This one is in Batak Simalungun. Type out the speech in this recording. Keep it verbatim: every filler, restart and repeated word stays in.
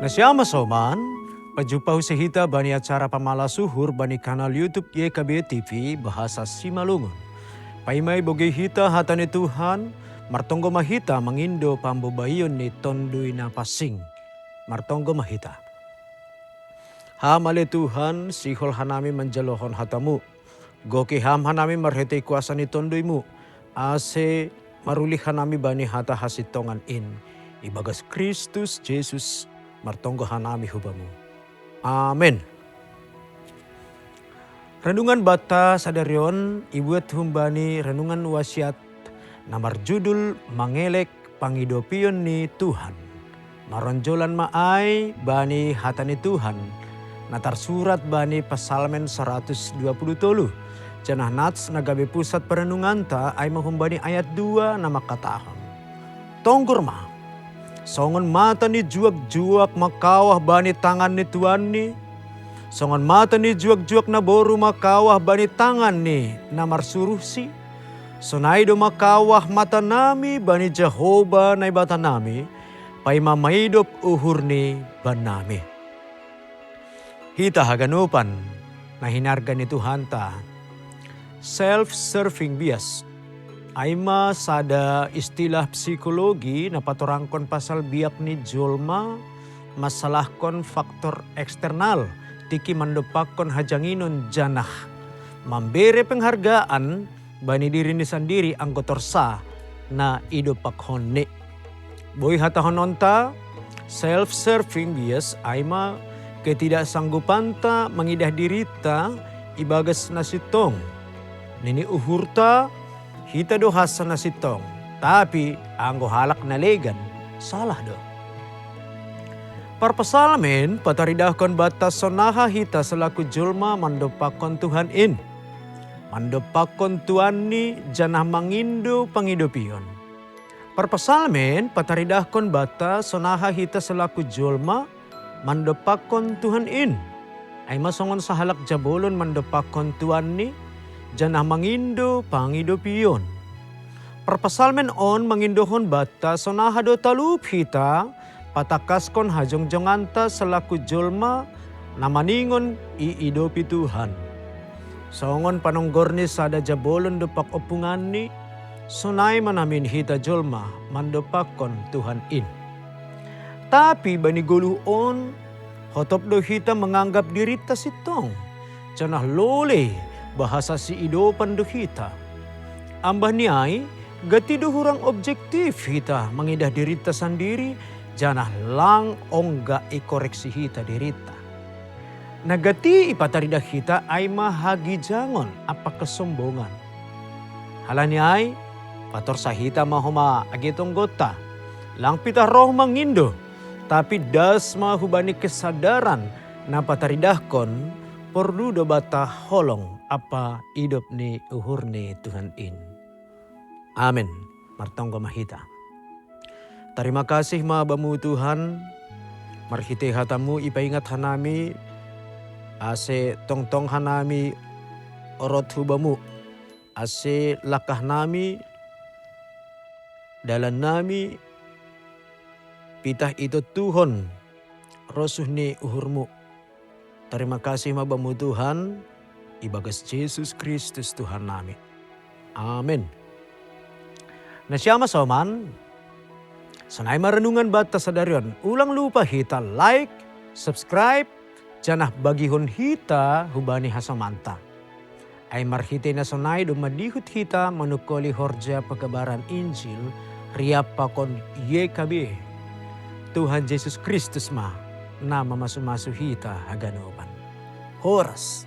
Siama soman, pajumpa husi hita bani acara pamala suhur bani kanal YouTube Y K B T V bahasa Simalungun. Paima ibogei hita hata ni Tuhan, martonggo ma hita mangindo pambobaion ni Tonduy Napansing. Martonggo ma hita. Ham ale Tuhan, sihol hanami manjalohon hatamu. Goki ham hanami marhitei kuasa ni Tonduy-Mu, ase marulih hanami bani hata hasintongan in. Ibagas Kristus Jesus martonggo hanami hu Bamu. Amen. Renungan banta sadari on ibuat humbani renungan wasiat na marjudul Mangelek Pangidopion ni Tuhan. Maronjolan ma ai bani hata ni Tuhan, na tarsurat bani Psalmen saratus dua pulu tolu. Janah nats na gabe pusat parenunganta ai ma humbani ayat dua na mangkatahon: Tonggur ma, songon mata ni juak-juak mangkawah bani tangan ni tuanni, songon mata ni juak-juak naboru mangkawah bani tangan ni na marsuruhsi, sonai do mangkawah matanami bani Jahowa Naibatanami, paima maidop uhurni bannami. Hita haganupan na hinarga ni Tuhanta, self-serving bias ai ma sada istilah psikologi na patorangkon pasal biak ni jolma mansalahkon faktor eksternal, tingki mandompakkon hajanginon janah mambere penghargaan bani dirini sandiri anggo torsa na idompakhonni. Boi hatahononta, self-serving bias ai ma ketidaksanggupanta mangidah dirinta ibagas na sintong. Nini uhurta, hita do hansa na sintong, tapi anggo halak na legan, salah do. Parpsalmen pataridahkon banta sonaha hita selaku jolma mandompakkon Tuhan in, mandompakkon tuanni janah mangindo pangidopion. Parpsalmen pataridahkon banta sonaha hita selaku jolma mandompakkon Tuhan in, ai ma songon sahalak jabolon mandompakkon tuanni, janah mangindo pangidopion. Parpsalmen on mangindohon banta sonaha do talup hita patangkaskon hajongjonganta selaku jolma na maningon iidopi Tuhan. Songon panonggor ni sada jabolon dompak ompunganni, sonai ma namin hita jolma mandompakkon Tuhan in. Tapi bani goluh on, hotop do hita manganggap dirinta sintong, janah lolei bahasa siidopan do hita. Ambah ni ai, gati do hurang objektif hita mangidah dirinta sandiri, janah lang ongga ikoreksi hita dirinta. Na gati ipataridah hita ai ma hagijangon ampa kesombongan. Halani ai, patorsa hita ma homa age tonggonta, lang pitah roh mangindo, tapi das ma hubani kesadaran na pataridahkon, porlu do banta holong ampa idop ni uhur ni Tuhan in. Amen. Martonggo ma hita. Tarima kasih ma Bamu Tuhan, marhitei hatamu ipaingat hanami, ase tongtong hanami rot hu Bamu, ase langkahnami, dalannami pitah itontuhon rosuh ni uhurmu. Tarima kasih ma Bamu Tuhan, ibagas Jesus Kristus Tuhan nami. Amen. Na siama soman, sonai ma renungan banta sadari on. Ulang lupa hita like, subscribe, janah bagihon hita hubani hasomanta. Ai marhitei na sonai domma dihut hita manungkoli horja pekabaran Injil riap pakon Y K B. Tuhan Jesus Kristus ma na mamasu-masu hita haganupan. Horas.